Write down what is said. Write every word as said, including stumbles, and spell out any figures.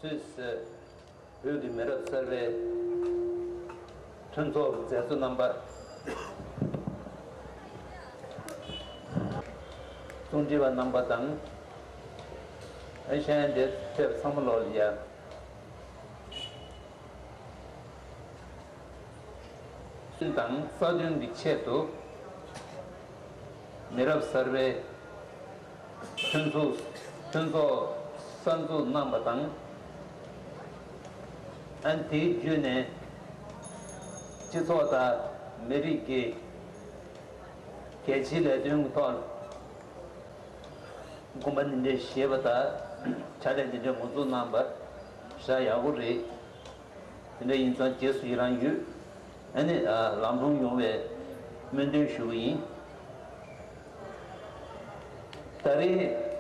སུད་སི་བོད་ཀྱི་མི་རབས་གསར་པའི་མཐུན་ཚོགས་མཛད་གཙོ་རྣམ་པ། གསུང་བགྲེས་པ་རྣམ་པ་དང་། ཨེ་ཤ་ཡ་འདིར་ཕེབས་ཚང་མ་ལོག་ལ་ཡ། སུན་དང་རྩ་དོན་གྱི་ཆེད་དུ་མི་རབས་གསར་པའི་མཐུན་ཚོགས་མཐུན་ཚོགས་གསར་འཛུགས་གནང་པ་དང་། ཨན་དེའི་བརྒྱུད་ནས་སྤྱི་ཚོགས་དང་མི་རིགས་ཀྱི་གལ་ཆེའི་ལས་དོན་གྱི་ཐོག་དགོངས་པ་འདི་འདྲ་བཞེས་པ་དང་། ཕྱག་ལས་འདི་འདྲ་འགོ་འཛུགས་གནང་པ་ཞེ་དྲག་ཡག་པོ་རེད། དེ་འདྲ་ཡིན་ཙང་རྗེས་སུ་ཡི་རང་ཡོད། ཨ་ནི་ཨ་ལམ་ལྷོང་ཡོང་བའི་སྨོན་འདུན་ཞུ་གི་ཡིན། ད་རེས་